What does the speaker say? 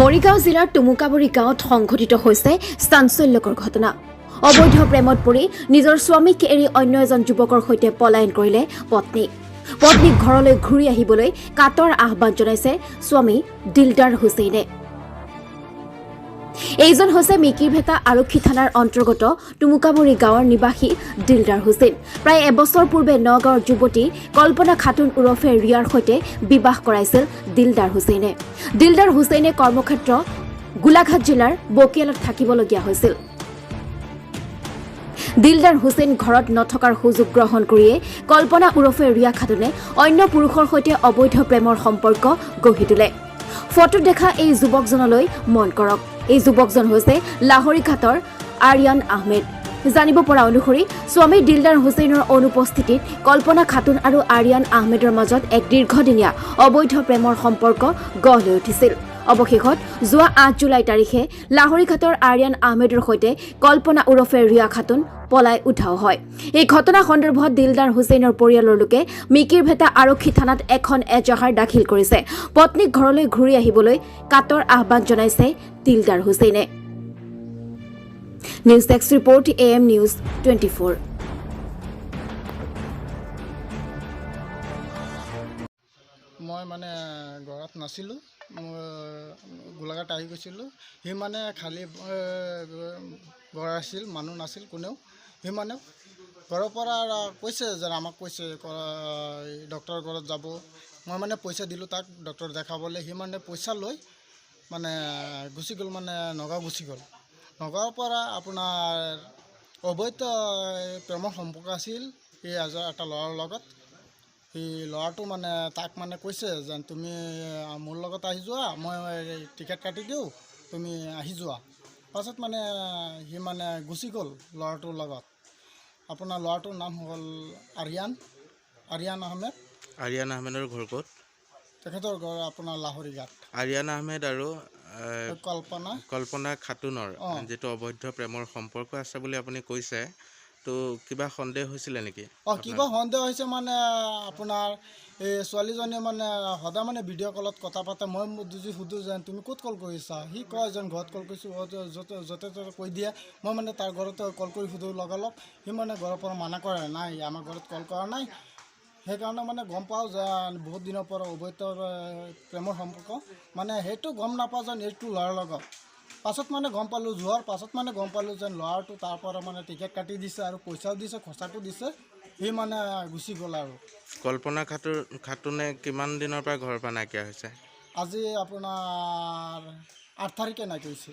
মৰিগাঁও জিলাৰ টুমুকাবৰী গাঁৱত সংঘটিত হৈছে চাঞ্চল্যকৰ ঘটনা। অবৈধ প্ৰেমত পৰি নিজৰ স্বামীক এৰি অন্য এজন যুৱকৰ সৈতে পলায়ন কৰিলে পত্নী। পত্নীক ঘৰলৈ ঘূৰি আহিবলৈ কাতৰ আহ্বান জনাইছে স্বামী দিলদাৰ হুছেইনে। এইজন হৈছে মিকিৰভেটা আৰক্ষী থানাৰ অন্তৰ্গত টুমুকাবৰী গাঁৱৰ নিবাসী দিলদাৰ হুছেইন। প্ৰায় এবছৰ পূৰ্বে নগাঁৱৰ যুৱতী কল্পনা খাতুন ওৰফে ৰিয়াৰ সৈতে বিবাহ কৰাইছিল দিলদাৰ হুছেইনে। দিলদাৰ হুছেইনে কৰ্মক্ষেত্ৰ গোলাঘাট জিলাৰ বকিয়ালত থাকিবলগীয়া হৈছিল। দিলদাৰ হুছেইন ঘৰত নথকাৰ সুযোগ গ্ৰহণ কৰিয়ে কল্পনা ওৰফে ৰিয়া খাতুনে অন্য পুৰুষৰ সৈতে অবৈধ প্ৰেমৰ সম্পৰ্ক গঢ়ি তোলে। ফটোত দেখা এই যুৱকজনলৈ মন কৰক। এই যুৱকজন হৈছে লাহৰীঘাটৰ আৰিয়ান আহমেদ। জানিব পৰা অনুসৰি স্বামী দিলদাৰ হুছেইনৰ অনুপস্থিতিত কল্পনা খাতুন আৰু আৰিয়ান আহমেদৰ মাজত এক দীৰ্ঘদিনীয়া অবৈধ প্ৰেমৰ সম্পৰ্ক গঢ় লৈ উঠিছিল। অৱশেষত যোৱা 8 জুলাই তাৰিখে লাহৰীঘাটৰ আৰিয়ান আহমেদৰ সৈতে কল্পনা ওৰফে ৰিয়া খাতুন পলাই উধাও হয়। এই ঘটনা সন্দৰ্ভত দিলদাৰ হুছেইনৰ পৰিয়ালৰ লোকে মিকিৰভেটা আৰক্ষী থানাত এখন এজাহাৰ দাখিল কৰিছে। পত্নীক ঘৰলৈ ঘূৰি আহিবলৈ কাতৰ আহ্বান জনাইছে দিলদাৰ হুছেইনে। News desk report, AM News 24. মই মানে ঘৰত নাছিলোঁ, মই গোলাঘাট আহি গৈছিলোঁ। সি মানে খালী ঘৰ আছিল, মানুহ নাছিল কোনেও। সি মানে ঘৰৰ পৰা কৈছে যে আমাক কৈছে ডক্টৰৰ ঘৰত যাব। মই মানে পইচা দিলোঁ তাক ডক্টৰ দেখাবলৈ। সি মানে পইচা লৈ মানে গুচি গ'ল, মানে নগাঁও গুচি গ'ল। নগাঁৱৰ পৰা আপোনাৰ অবৈধ প্ৰেমৰ সম্পৰ্ক আছিল সি এজন এটা ল'ৰাৰ লগত। সি ল'ৰাটো মানে তাক মানে কৈছে যেন তুমি মোৰ লগত আহি যোৱা, মই টিকেট কাটি দিওঁ, তুমি আহি যোৱা। পাছত মানে সি মানে গুচি গ'ল ল'ৰাটোৰ লগত। আপোনাৰ ল'ৰাটোৰ নাম হ'ল আৰিয়ান, আৰিয়ান আহমেদ। আৰিয়ান আহমেদৰ ঘৰ ক'ত? তেখেতৰ ঘৰ আপোনাৰ লাহৰীঘাট। আৰিয়ান আহমেদ আৰু কল্পনা। কল্পনা খাতুনৰ অঁ। যিটো অবৈধ প্ৰেমৰ সম্পৰ্ক আছে বুলি আপুনি কৈছে, তো কিবা সন্দেহ হৈছিলে নেকি? অঁ, কিবা সন্দেহ হৈছে মানে আপোনাৰ এই ছোৱালীজনীয়ে মানে সদায় মানে ভিডিঅ' কলত কথা পাতে। মই যদি সোধোঁ যেন তুমি ক'ত কল কৰিছা, সি কয় যেন ঘৰত কল কৰিছোঁ। য'তে য'তে ত'তে কৈ দিয়ে। মই মানে তাৰ ঘৰতে কল কৰি সোধোঁ লগালগ, সি মানে ঘৰৰ পৰা মানা কৰে, নাই, আমাৰ ঘৰত কল কৰা নাই। সেইকাৰণে মানে গম পাওঁ যে বহুত দিনৰ পৰা অবৈধ প্ৰেমৰ সম্পৰ্ক। মানে সেইটো গম নাপাওঁ যেন এইটো ল'ৰাৰ লগত। পাছত মানে গম পালোঁ, যোৱাৰ পাছত মানে গম পালোঁ যেন ল'ৰাটো তাৰ পৰা মানে টিকেট কাটি দিছে আৰু পইচাও দিছে, খৰচাটো দিছে। সি মানে গুচি গ'ল আৰু। কল্পনা খাতুনে কিমান দিনৰ পৰা ঘৰৰ পৰা নাইকিয়া হৈছে? আজি আপোনাৰ 8 তাৰিখে নাইকিয়া হৈছে।